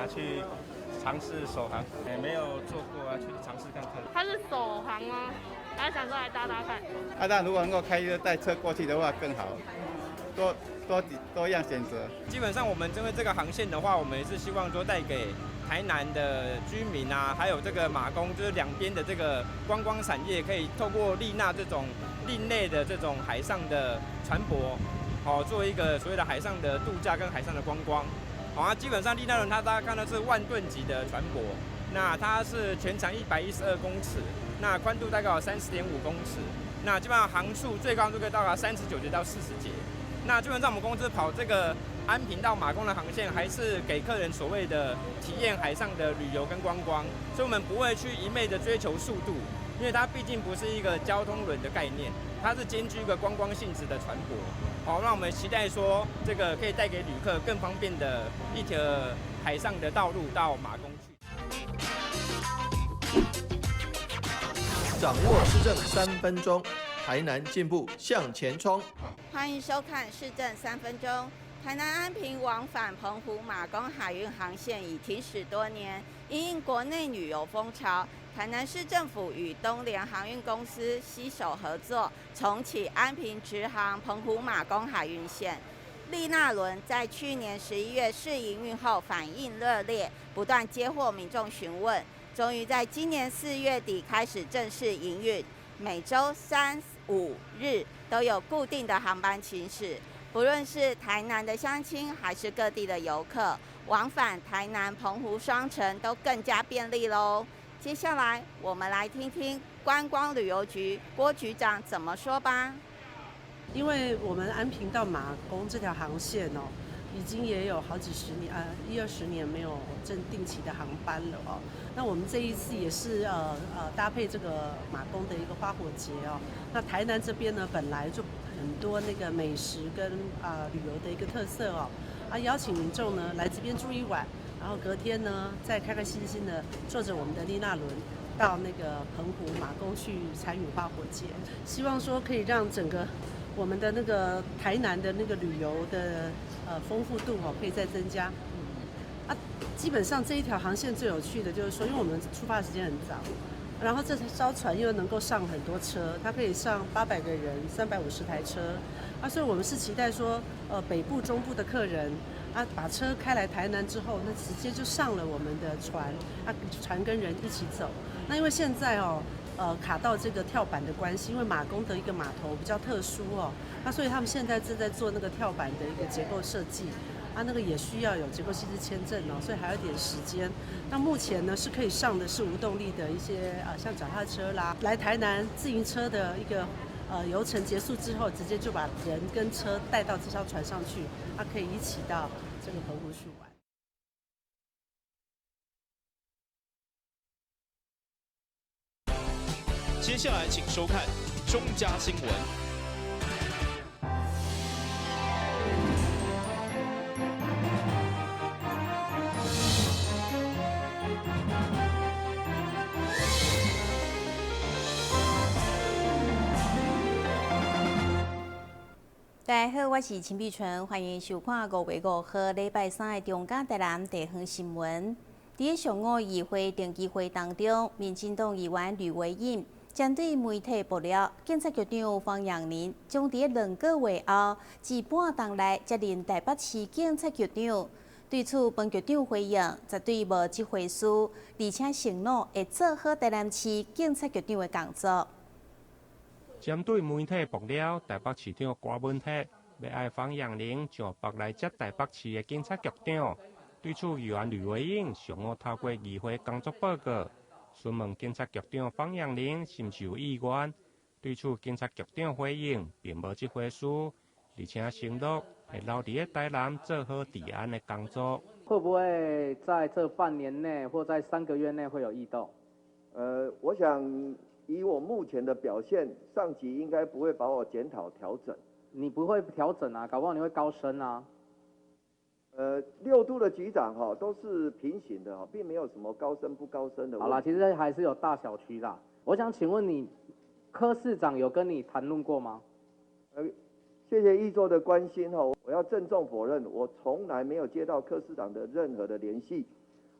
去嘗試首航，也沒有做過啊，去嘗試看看。它是首航嗎？還是想說來搭搭看？啊，但如果能夠開車帶車過去的話更好，多多幾多樣選擇。基本上我們針對這個航線的話，我們也是希望說帶給台南的居民啊，還有這個馬公，就是兩邊的這個觀光產業，可以透過麗娜這種另類的這種海上的船舶，好做一個所謂的海上的度假跟海上的觀光。好啊，基本上麗娜輪它大家看到是萬噸級的船舶，那它是全長112公尺，那寬度大概有30.5公尺，那基本上航速最高都可以到達39節到40節。那基本上我們公司跑這個安平到馬公的航線，還是給客人所謂的體驗海上的旅遊跟觀光，所以我們不會去一味的追求速度，因為它畢竟不是一個交通輪的概念，它是兼具一個觀光性質的船舶。好，讓我們期待說這個可以帶給旅客更方便的一條海上的道路到馬公去。掌握市政三分鐘，台南進步向前衝。歡迎收看市政三分鐘。台南安平往返澎湖馬公海運航線已停駛多年，因應國內旅遊風潮，台南市政府與東聯航運公司攜手合作，重啟安平直航澎湖馬公海運線。麗娜輪在去年11月試營運後反應熱烈，不斷接獲民眾詢問，終於在今年4月底開始正式營運，每週三、五日都有固定的航班行駛。不論是台南的鄉親，還是各地的遊客，往返台南、澎湖雙城都更加便利嘍。接下來，我們來聽聽觀光旅遊局郭局長怎麼說吧。因為我們安平到馬公這條航線哦，已經也有好幾十年啊，一二十年沒有正定期的航班了哦。那我們這一次也是搭配這個馬公的一個花火節哦。那台南這邊呢，本來就很多那個美食跟旅遊的一個特色哦，啊邀請民眾呢來這邊住一晚，然後隔天呢再開開心心的坐着我們的麗娜輪到那個澎湖馬公去參與花火節，希望說可以讓整個我們的那個台南的那個旅遊的豐富度哦，可以再增加。啊，基本上這一條航線最有趣的就是說，因為我們出發時間很早，然後這艘船又能夠上很多車，它可以上800個人，350台車，啊，所以我們是期待說，北部、中部的客人啊，把車開來台南之後，那直接就上了我們的船，啊，船跟人一起走。那因為現在哦，卡到這個跳板的關係，因為馬公的一個碼頭比較特殊哦，那所以他們現在正在做那個跳板的一個結構設計，啊，那個也需要有結構設計簽證哦，所以還有點時間。那目前呢是可以上的是無動力的一些啊，像腳踏車啦，來台南自行車的一個遊程結束之後，直接就把人跟車帶到這艘船上去，啊，可以一起到這個澎湖去玩。接下來，請收看中嘉新聞。大家好，我是陳碧純，歡迎收看5月5號禮拜三的中嘉台南地方新聞。佇上午議會定期會當中，民進黨議員呂維穎針對媒體爆料，警察局長方養寧將佇2個月後至半冬來接任台北市警察局長。對此，方局長回應，絕對無這回事，而且承諾會做好台南市警察局長的工作。針對媒體爆料，台北市長郭文鐵欲愛方養寧上北來接台北市的警察局長。對此，議員呂維穎上午透過議會工作報告，詢問警察局長方養寧是毋是有意願。對此，警察局長回應，並無這回事，而且承諾會留佇咧台南做好治安的工作。會不會在這半年內或在3個月內會有異動？我想以我目前的表現，上級應該不會把我檢討調整。你不會調整啊？搞不好你會高升啊？6都的局長哈都是平行的哈，並沒有什麼高升不高升的問題。好啦，其實還是有大小區啦。我想請問你，柯市長有跟你談論過嗎？謝謝議座的關心哦，我要鄭重否認，我從來沒有接到柯市長的任何的聯繫，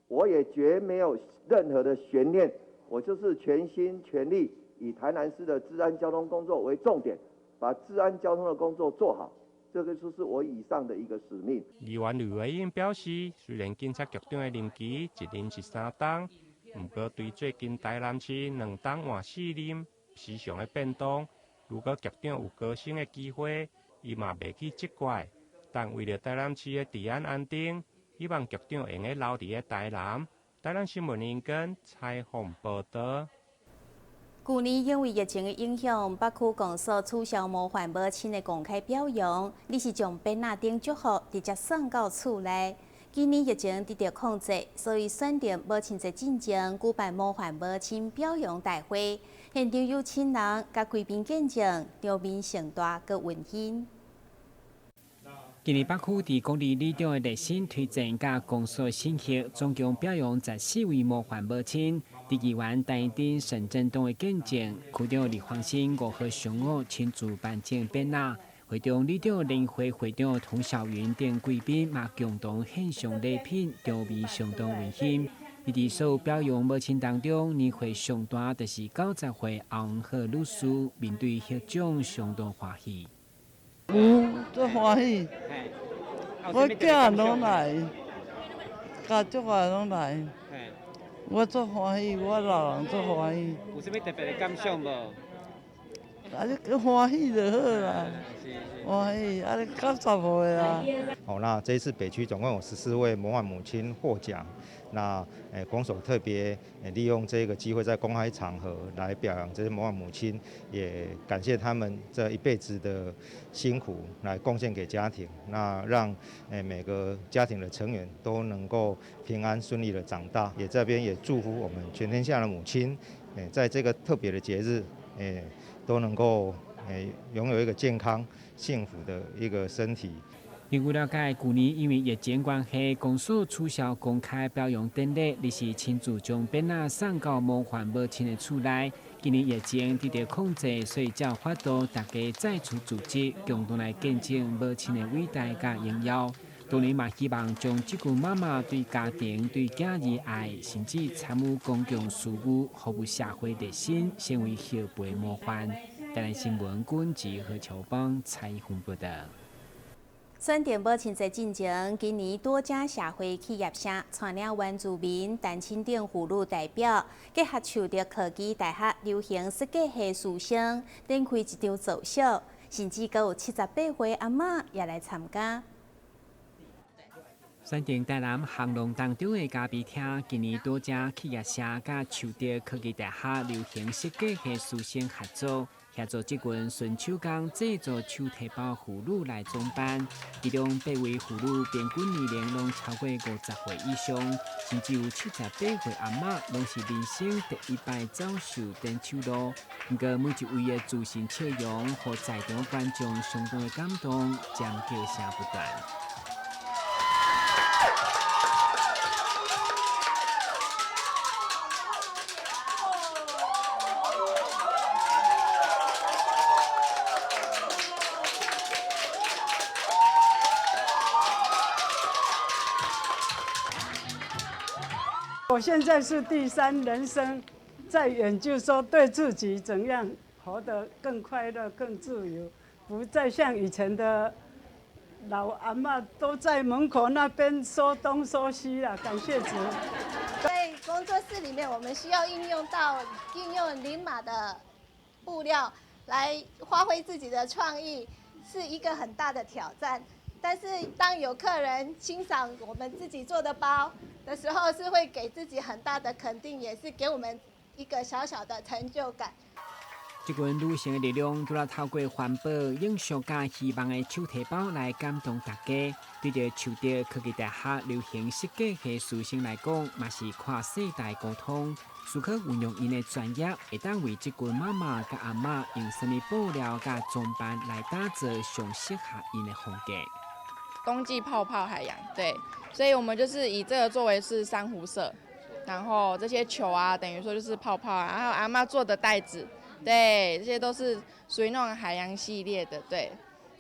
我也絕沒有任何的懸念，我就是全心全力以台南市的治安交通工作為重點，把治安交通的工作做好，這個就是我以上的一個使命。議員呂維英表示，雖然警察局長的任期一任是3冬，毋過對最近台南市2冬換4任時常的變動，如果局長有高升的機會，伊嘛袂去責怪，但為了台南市的治安安定，希望局長會用得留佇咧台南。台南新聞林根採訪報導。舊年因為疫情的影響，北區公所取消模範母親的公開表揚，而是將匾仔頂祝福直接送到厝內。今年疫情得到控制，所以選定母親節進前舉辦模範母親表揚大會，現場有親人佮貴賓見證，場面盛大閣溫馨。今年北區佇公里里長的熱心推薦佮公所審核，總共表揚14位模範母親。佇議員陳丁沈振東的見證，區長李黃新5號上午親自頒贈匾仔，會中里長聯會會長童小雲等貴賓嘛共同獻上禮品，場面相當溫馨。伊佇所有表揚母親當中，年歲上大就是90歲洪和女士，面對獲獎相當歡喜。有，足歡喜。我囝攏來，家族也攏來，我足歡喜，我老人足歡喜。有啥物特別的感想無？啊，你歡喜就好啦，歡喜，啊，你90歲啊。哦，那這一次北區總共有14位模範母親獲獎，那公所特別利用這個機會，在公開場合來表揚這些模範母親，也感謝他們這一輩子的辛苦來貢獻給家庭，那讓每個家庭的成員都能夠平安順利的長大，也這邊也祝福我們全天下的母親，在這個特別的節日，都能夠擁有一個健康幸福的一個身體。根據了解，舊年因為疫情關係，公所取消公開表揚典禮，而是親自將匾仔送到模範母親的厝內。今年疫情得到控制，所以才有法度大家再次組織，共同來見證母親的偉大佮榮耀。當然嘛，希望將這群媽媽對家庭、對囝兒愛，甚至參與公共事務、服務社會熱心，成為後輩模範。台南新聞君子何秋邦採訪報導。選定母親節進前，今年多家社會企業社帶領原住民、單親等婦女代表，結合樹德科技大學流行設計系師生，展開一場造秀，甚至閣有78歲阿嬤也來參加。選定台南巷弄當中的咖啡廳，今年多家企業社佮樹德科技大學流行設計系師生合作，協助這群純手工製作手提包婦女來裝扮。其中8位婦女平均年齡攏超過50歲以上，甚至有78歲阿嬤攏是人生第一擺走秀展手路。毋過每一位的自信笑容，予在場觀眾相當的感動，尖叫聲不斷。我現在是第三人生，在研究說對自己怎樣活得更快樂、更自由，不再像以前的老阿嬤都在門口那邊說東說西了。感謝主。在工作室裡面，我們需要應用到應用林馬的布料來發揮自己的創意，是一個很大的挑戰。但是當有客人欣賞我們自己做的包的時候，是會給自己很大的肯定，也是給我們一個小小的成就感。這群女性的力量，除了透過環保、永續佮希望的手提包來感動大家，對著樹德科技大學流行設計系師生來講，嘛是跨世代溝通，思考運用𪜶的專業，會當為這群媽媽佮阿嬤用啥物布料佮裝扮來打造上適合𪜶的風格。冬季泡泡海洋，對，所以我們就是以這個作為是珊瑚色，然後這些球啊，等於說就是泡泡啊，然後阿嬤做的袋子，對，這些都是屬於那種海洋系列的，對，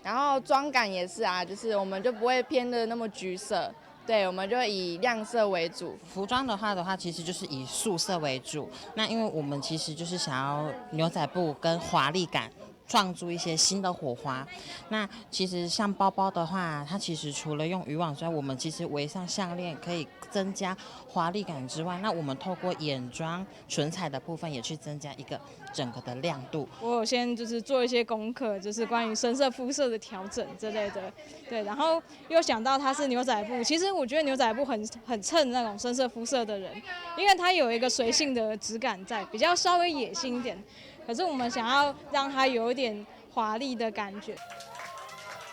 然后妆感也是啊，就是我們就不會偏得那麼橘色，對，我們就以亮色為主。服裝的話，其實就是以素色為主。那因為我們其實就是想要牛仔布跟華麗感，撞出一些新的火花。那其實像包包的話，它其實除了用漁網之外，我們其實圍上項鏈可以增加華麗感之外，那我們透過眼妝、唇彩的部分也去增加一個整個的亮度。我有先就是做一些功課，就是關於深色膚色的調整之類的，對，然後又想到它是牛仔布，其實我覺得牛仔布很襯那種深色膚色的人，因為它有一個隨性的質感在，比較稍微野性一點。可是我們想要讓它有一點華麗的感覺。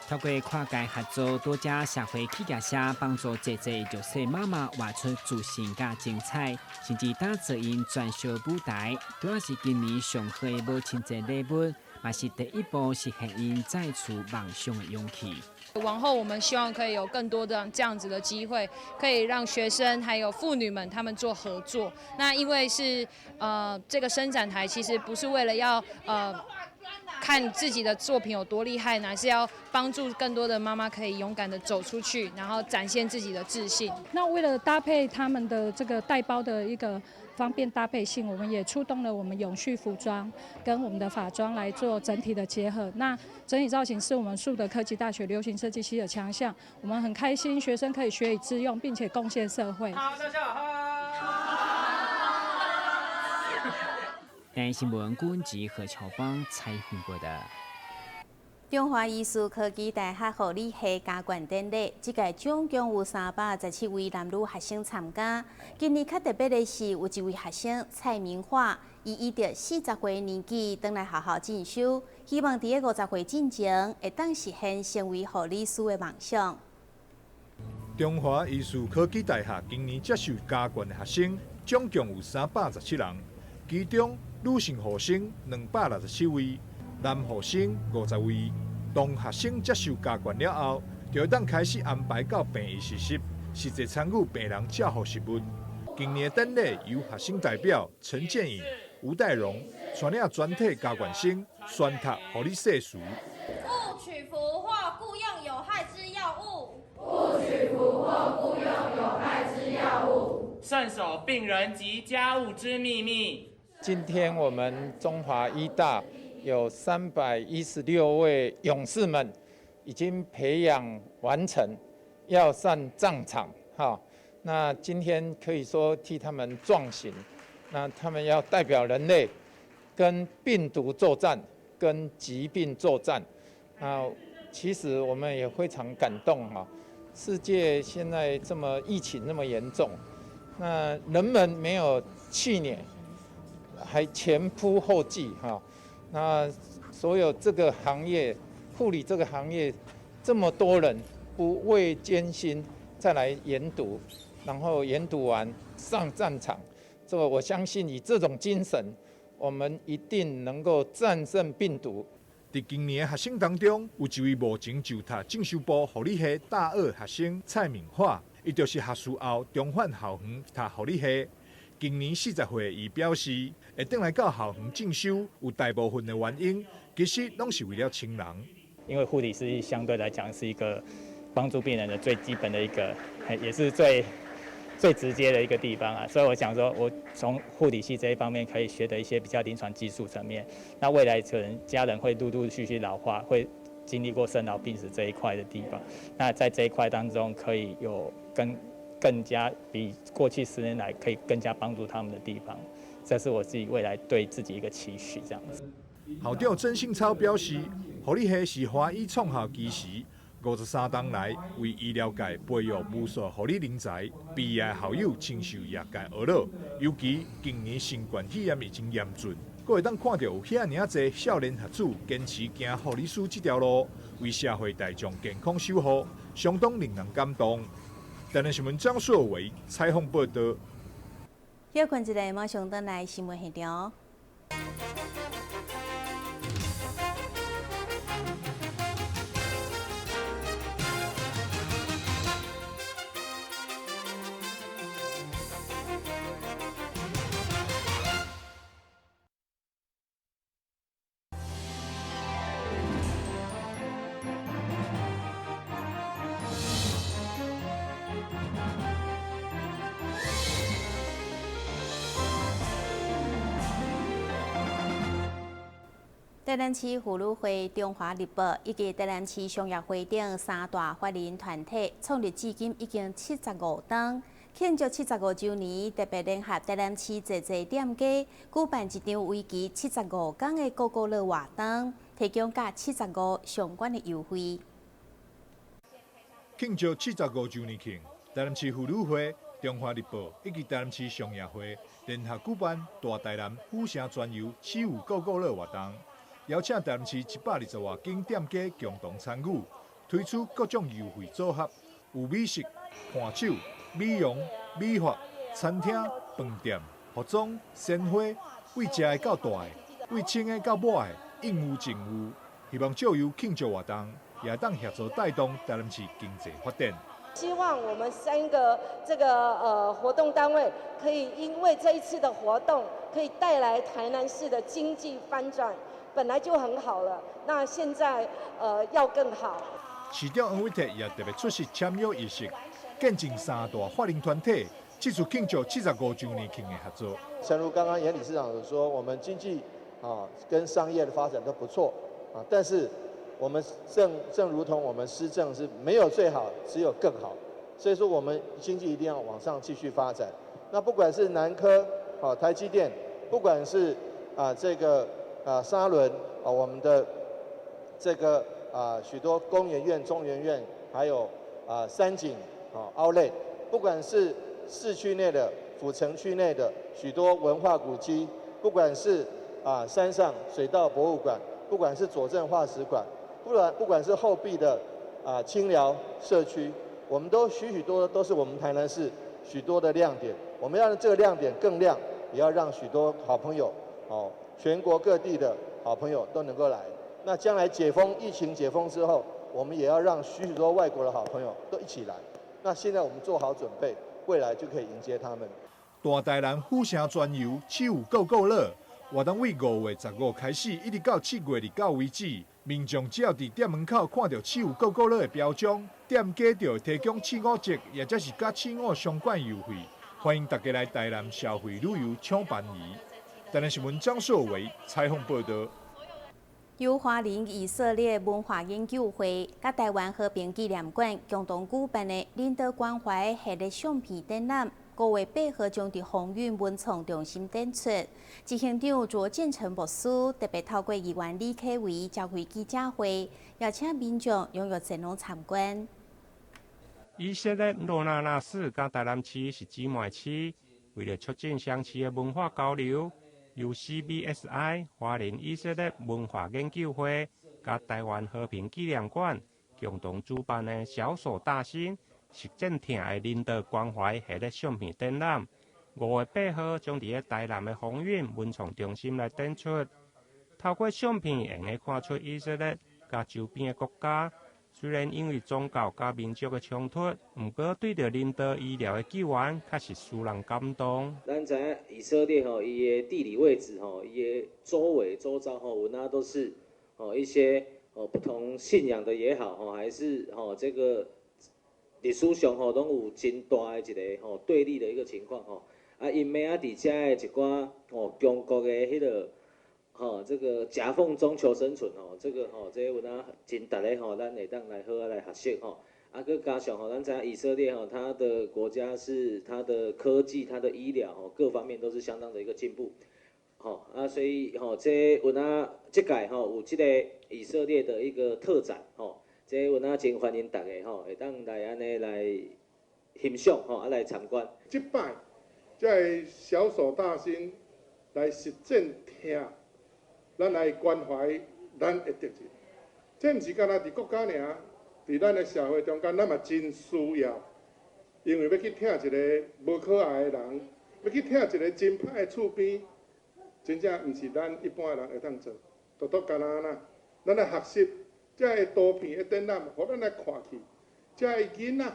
透過跨界合作，多家社會企業社幫助濟濟弱勢媽媽活出自信佮精彩，甚至打造𪜶專屬舞台。主要是今年上好的母親節禮物，嘛是第一步實現𪜶再次夢想的勇氣。往後我們希望可以有更多的這樣子的機會，可以讓學生還有婦女們他們做合作。那因為是這個伸展台，其實不是為了要看自己的作品有多厲害，乃是要幫助更多的媽媽可以勇敢的走出去，然後展現自己的自信。那為了搭配他們的這個帶包的一個方便搭配性，我們也出動了我們永續服裝跟我們的法裝來做整體的結合。那整體造型是我們樹德科技大學流行設計系的強項，我們很開心學生可以學以致用，並且貢獻社會。好，大家好。台新聞郭吉何喬邦採訪報導。中華醫事科技大學護理系加冠典禮，這屆總共有317位男女學生參加。今年較特別的是，有一位學生蔡明華，伊以著40歲年紀轉來學校進修，希望佇咧50歲進前會當實現成為護理師的夢想。中華醫事科技大學今年接受加冠的學生總共有317人，其中女性學生267位，男學生50位。當學生接受加冠了後，就會當開始安排到病院實習，實際參與病人照護實務。今年的典禮由學生代表陳建穎、吳代榮帶領全體加冠生宣讀護理誓詞。勿取服或僱用有害之藥物。勿取服或僱用有害之藥物。慎守病人及家務之秘密。今天我們中華醫大有316位勇士們已經培養完成，要上戰場哈。那今天可以說替他們壯行，那他們要代表人類跟病毒作戰，跟疾病作戰。啊，其實我們也非常感動哈。世界現在這麼疫情那麼嚴重，那人們沒有氣餒，還前仆後繼哈。那所有這個行業，護理這個行業，這麼多人不畏艱辛再來研讀，然後研讀完上戰場，這個我相信以這種精神，我們一定能夠戰勝病毒。佇今年的學生當中，有一位目前就讀進修部護理系大二學生蔡敏華，伊就是學士後重返校園讀護理系。今年40歲，伊表示會轉來到校園進修，有大部分的原因，其實攏是為了親人。因為護理師相對來講是一個幫助病人的最基本的一個，也是最最直接的一個地方啊。所以我想說，我從護理系這一方面可以學得一些比較臨床技術層面。那未來可能家人會陸陸續續老化，會經歷過生老病死這一塊的地方。那在這一塊當中，可以有更加比過去10年來可以更加幫助他們的地方，這是我自己未來對自己一個期許，這樣子。校長曾信超表示，護理系是華醫創校基石，53冬來為醫療界培育無數護理人才，畢業校友深受業界呵咾。尤其近年新冠肺炎疫情嚴峻，閣會當看著有遐爾仔濟少年學子堅持行護理師這條路，為社會大眾健康守護，相當令人感動。台南新聞張碩偉採訪報導。歇睏一下，馬上轉來新聞現場。台南市婦女會、中華日報以及台南市商業會等三大法人團體創立至今已經75冬，慶祝75週年，特別聯合台南市濟濟店家舉辦一場為期75工的購購樂活動，提供佮75相關的優惠。慶祝75週年慶，台南市婦女會、中華日報以及台南市商業會聯合舉辦大台南府城專遊75購購樂活動。邀請台南市120外間店家共同參與，推出各種優惠組合，有美食、伴手、美容、美髮、餐廳、飯店、服裝、鮮花，對食的到大的，對穿的到抹的，應有盡有。希望藉由慶祝活動，也當協助帶動台南市經濟發展。希望我們三個這個活動單位，可以因為這一次的活動，可以帶來台南市的經濟翻轉。本來就很好了，那現在要更好。市長黃偉哲也特別出席簽約儀式，見證三大法人團體這次慶祝75週年慶的合作。誠如剛剛嚴理事長所說，我們經濟啊跟商業的發展都不錯啊，但是我們正如同我們施政是沒有最好，只有更好，所以說我們經濟一定要往上繼續發展。那不管是南科啊台積電，不管是啊這個。啊，沙崙啊，我們的這個啊，許多工研院、中研院，還有啊三井啊奧萊，不管是市區內的、府城區內的許多文化古蹟，不管是啊山上水稻博物館，不管是左鎮化石館，不管是後壁的啊清寮社區，我們都許許多多都是我們台南市許多的亮點。我們要讓這個亮點更亮，也要讓許多好朋友哦。全國各地的好朋友都能夠來。那將來解封，疫情解封之後，我們也要讓許許多外國的好朋友都一起來。那現在我們做好準備，未來就可以迎接他們。大台南府城專遊75購購樂活動，為5月15開始，一直到7月29為止。民眾只要佇店門口看著75購購樂的標章，店家就會提供75折，或者是佮75相關優惠。歡迎大家來台南消費旅遊搶便宜。台南新聞張碩偉採訪報道。由華林以色列文化研究會佮台灣和平紀念館共同舉辦的人道關懷系列相片展覽，5月8號將佇豐韻文創中心展出。執行長卓建成牧師特別透過議員李啟維召開記者會，邀請民眾踴躍前往參觀。以色列羅納納市佮台南市是姊妹市，為了促進雙市的文化交流，由 CBSI 華人以色列文化研究會佮台灣和平紀念館共同主辦的小手大心實踐疼的人道關懷系列相片展覽，5月8號將佇咧台南的豐韻文創中心來展出。透過相片，會用看出以色列佮周邊的國家，雖然因為宗教佮民族的衝突，毋過對著人道醫療的救援，確實使人感動。咱知影以色列吼，伊的地理位置吼，伊的周圍周遭吼，有那都是吼一些哦不同信仰的也好吼，還是吼這個歷史上吼攏有真大的一個吼對立的一個情況吼。啊，𪜶欲佇遮的一寡吼強國的彼個吼這個夾縫中求生存吼，這個吼這有影真值得吼，咱會當來好好來學習吼。啊，閣加上吼，咱知影以色列吼，它的國家是它的科技、它的醫療吼，各方面都是相當的一個進步。吼啊，所以吼，這有影這屆吼有這個以色列的一個特展吼，這有影真歡迎大家吼，會當來按呢來欣賞吼，啊來參觀。這擺這个小手大心來實踐疼，咱來關懷咱的敵人。這毋是干焦佇國家爾，佇咱的社會中間，咱嘛真需要，因為欲去疼一个無可愛的人，欲去疼一个真歹的厝邊，真正毋是咱一般的人會當做。獨獨干焦按怎，咱來學習這个圖片的展覽，予咱來看去，這个囡仔，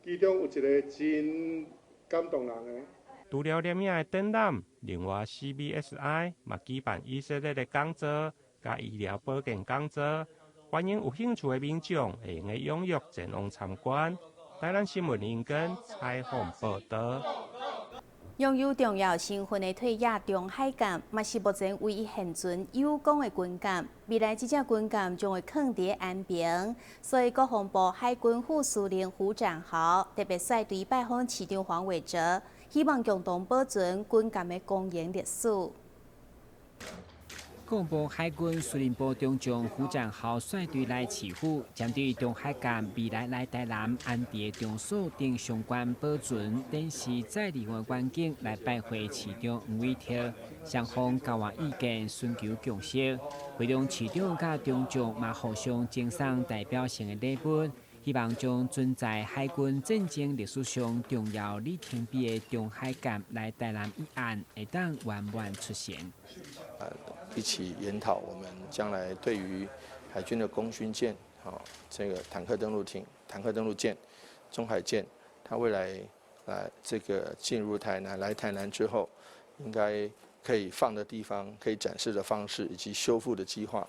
其中有一个真感動人的。除了攝影的展覽，另外 CBSI 嘛舉辦以色列的講座，佮醫療保健講座，歡迎有興趣的民眾會用得踴躍前往參觀。台南新聞林根採訪報道。擁有重要身份的退役中海艦，嘛是目前唯一現存有功的軍艦。未來這隻軍艦將會囥佇安平，所以國防部海軍副司令胡展豪特別率隊拜訪市長黃偉哲，希望共同保存軍艦的光榮歷史。國防部海軍司令部中將胡展豪率隊來市府，針對中海艦未來來台南安置的場所等相關保存、展示再利用的環境來拜會市長黃偉哲，雙方交換意見，尋求共識。會中市長佮中將嘛互相贈送代表性的禮物，希望將存在海軍戰爭歷史上重要里程碑的中海艦來台南一案，會當圓滿出現。一起研討我們將來對於海軍的功勳艦，哈，這個坦克登陸艇、坦克登陸艦、中海艦，它未來來這個進入台南，來台南之後，應該可以放的地方、可以展示的方式以及修復的計劃，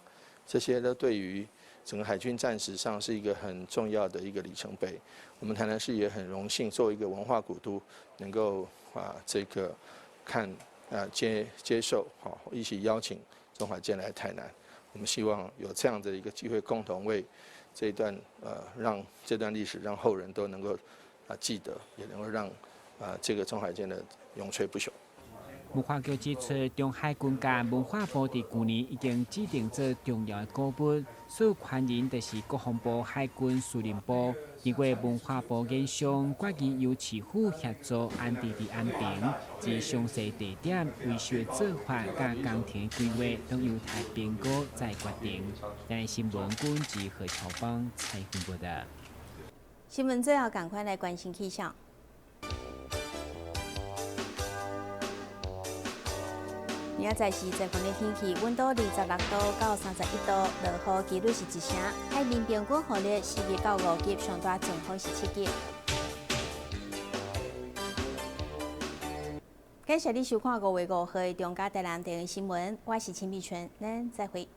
這些都對於整個海軍戰史上是一個很重要的一個里程碑。我們台南市也很榮幸，作為一個文化古都，能夠啊這個看啊接受好，一起邀請中海艦來台南。我們希望有這樣的一個機會，共同為這一段讓這段歷史讓後人都能夠啊記得，也能夠讓啊這個中海艦的永垂不朽。文化局指出，中海軍艦文化部佇舊年已經指定做重要的古物，所權人就是國防部海軍司令部。經過文化部研商，決議由市府協助安置佇安平，至詳細地點、維修的做法佮工程規劃，攏有待評估再決定。台新聞軍及何喬邦採訪報道。新聞最後，趕快來關心氣象。明仔載是這份的天氣，溫度26度到31度，落雨幾率是1成。海面平均雨率4級到5級，上大陣風是7級。感謝你收看5月5號的中嘉台南電視新聞，我是秦美純，咱再會。